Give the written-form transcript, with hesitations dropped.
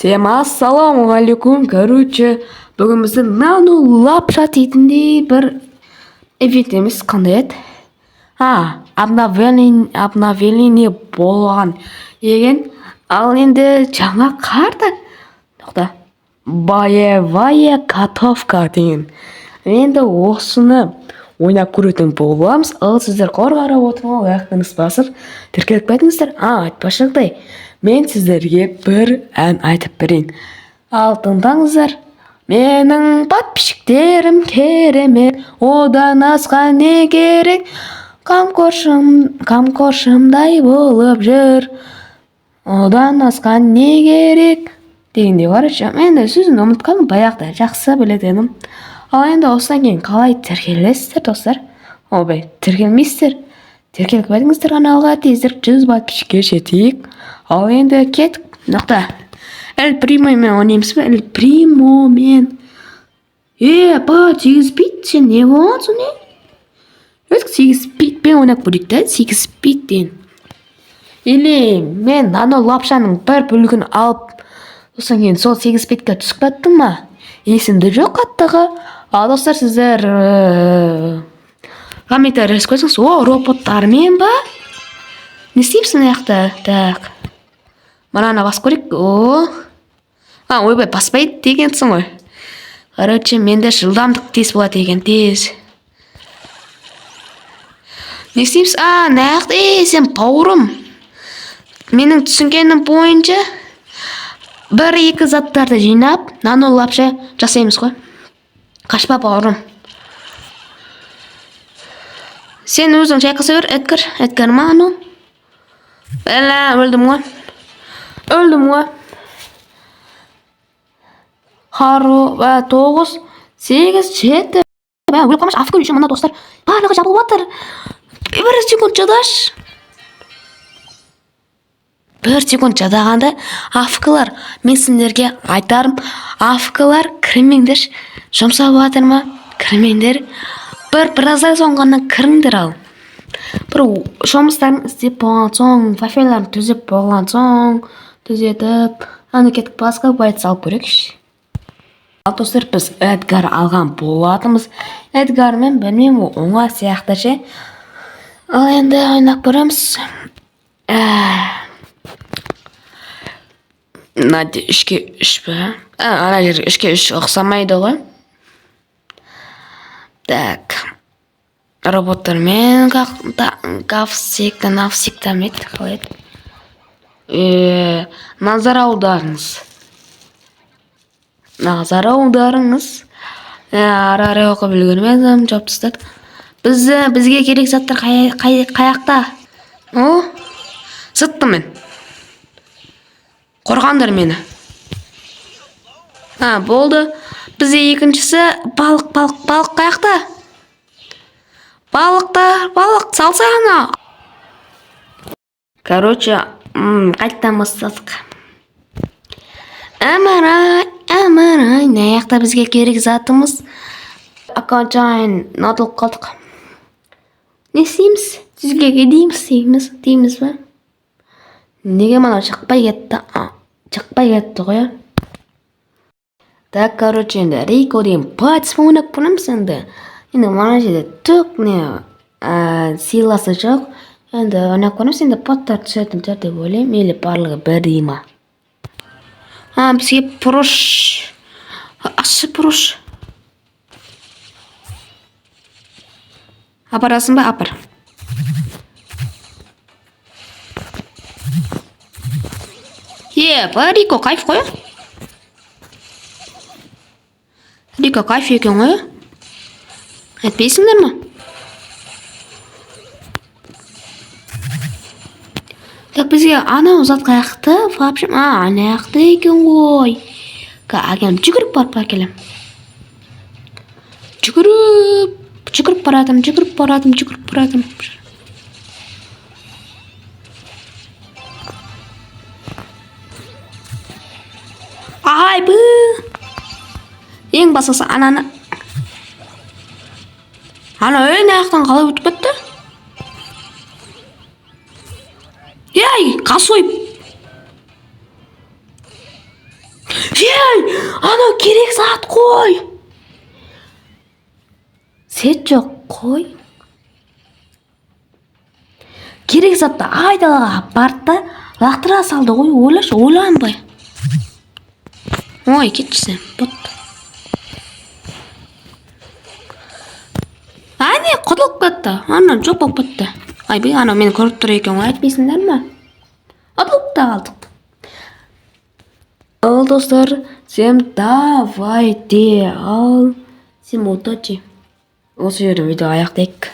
Всем ассалаумағалейкум. Короче, бүгін бізде нано лапша дейтіндей бір эффект емес, қандай еді? А, обновление болған деген. Ал енді жаңа карта. Тоқта. Боевая готовка деген. Енді осыны ойнап көретін боламыз. Ал сіздер қор қарап отырған лайктарыңызды басып, тіркеліп кетіңіздер. А, айтпақшыдай, мен сіздерге бір ән айтып берейін. Ал тыңдаңыздар. Менің подписчиктерім керемет, одан асқан не керек? Қамқоршым, қамқоршымдай болып жүр. Одан асқан не керек? Дегендей, короче, мен де сөзін ұмытып қалдым, баяғыда жақсы білетін едім. Ал енді осыдан кейін қалай тіркелесіздер, достар? Ойбай, тіркелмейсіздер. Тіркеліп кетіңіздер каналға, тезірек 100 подписчикке жетейік. Ал енді кеттік. Ноқта. Эль Примомен ойнаймыз ба? Эль Примомен. Е, апа, 8 бит, сен не болғансың, не? Өтік 8 битпен ойнап көрейік та, 8 биттен. Или мен нано лапшаның бір бөлігін алып, сосын кейін сол 8 битке түсіп кеттім ма? Есімде жоқ қаттығы. Ал достар, сіздер комментарий жазып қойсаңыз, о, роботтармен ба? Не істейміз мына жақта? Так. Мынаны басып көрейік. О. А, ойбай, баспайды дегенсің ғой. Короче, менде жылдамдық тез болады екен, тез. Не істейміз? А, мына жақта, ей, сен бауырым. Менің түсінгенім бойынша бір екі заттарды жинап, нано лапша жасаймыз ғой. Қашпа, бауырым. Сен өзің шайқаса бер, Эдгар. Эдгар ма анау? Бәлә, өлдім ғой. Өлдім ғой. Хару, 9, 8, 7. Бә, өліп қалмашы, афк еще мына достар. Барлығы жабылып жатыр. Бір секунд шыдашы. Бір секунд шыдағанда афкалар, мен сендерге айтарым, афкалар кірмеңдерші. Жұмсап жатыр ма? Кірмеңдер. Біраздан соң ғана кіріңдер ал. Бір жұмыстарын істеп болған соң, вайфайларын түзеп болған соң, түзетіп, аны кетіп басқа байт салып көрейікші. Ал достар, біз Эдгар алған болатынбыз. Эдгармен білмеймін, ол оңай сияқты ше. Ал енді ойнап көреміз. Мына үшке үш па? Ана жер үшке үш ұқсамайды ғой. Так. Роботтармен гавсекта, навсекта ма еді, қалай еді? Назар аударыңыз. Назар аударыңыз. Ары қарай оқып үлгермедім, жауып тастады. Бізге керек заттар қаяқта? О, сыттым мен. Қорғаңдар мені. А, болды. Бізде екіншісі балық, балық, балық қаяқта? Балықтар, балық салсana. Короче, қайтадан бастадық. Әмірай, әмірай, мына жақта бізге керек затымыз. Окончательно ұтылып қалдық. Не істейміз? Жүзге дейміз, дейміз, дейміз ба? Неге мынау шықпай кетті? А, шықпай кетті ғой. Так, короче, енді Рико деген патспен ойнап көреміз енді. Енді мына жерде түк не сыйласы жоқ. Енді ойнап көреміз, енді боттар түсетін шығар деп ойлаймын. Или барлығы бірдей ма? А, бізге бұрыш. Ащы бұрыш. Апарасың ба? Апар. Е, ба, Рико кайф қой. Рико кайф екен ғой. Айтпайсыңдар ма? Так, бізге анау зат қаяқта? Вообще, а, ана жақта екен ғой. Әкем жүгіріп барып әкелем. Жүгіріп, жүгіріп баратырмын, жүгіріп баратырмын, жүгіріп баратырмын. Айбы! Ең бастысы ананы. Ана ей, мына жақтан қалай өтіп кетті? Ей, косой. Ей, анау керек зат қой. Сет жоқ қой. Керек затты айдалаға апарды да, лақтыра салды ғой, ойлашы, ойланбай. Ой, кетші сен, бот. Әне, құтылып кетті. Ана жоқ болып кетті. Айбей, анау мені көріп тұр екен ғой, айтпайсыңдар ма? Ұтылып та қалдық. Ал, достар, всем давайте, ал, всем удачи. Осы жерде видео аяқтайық.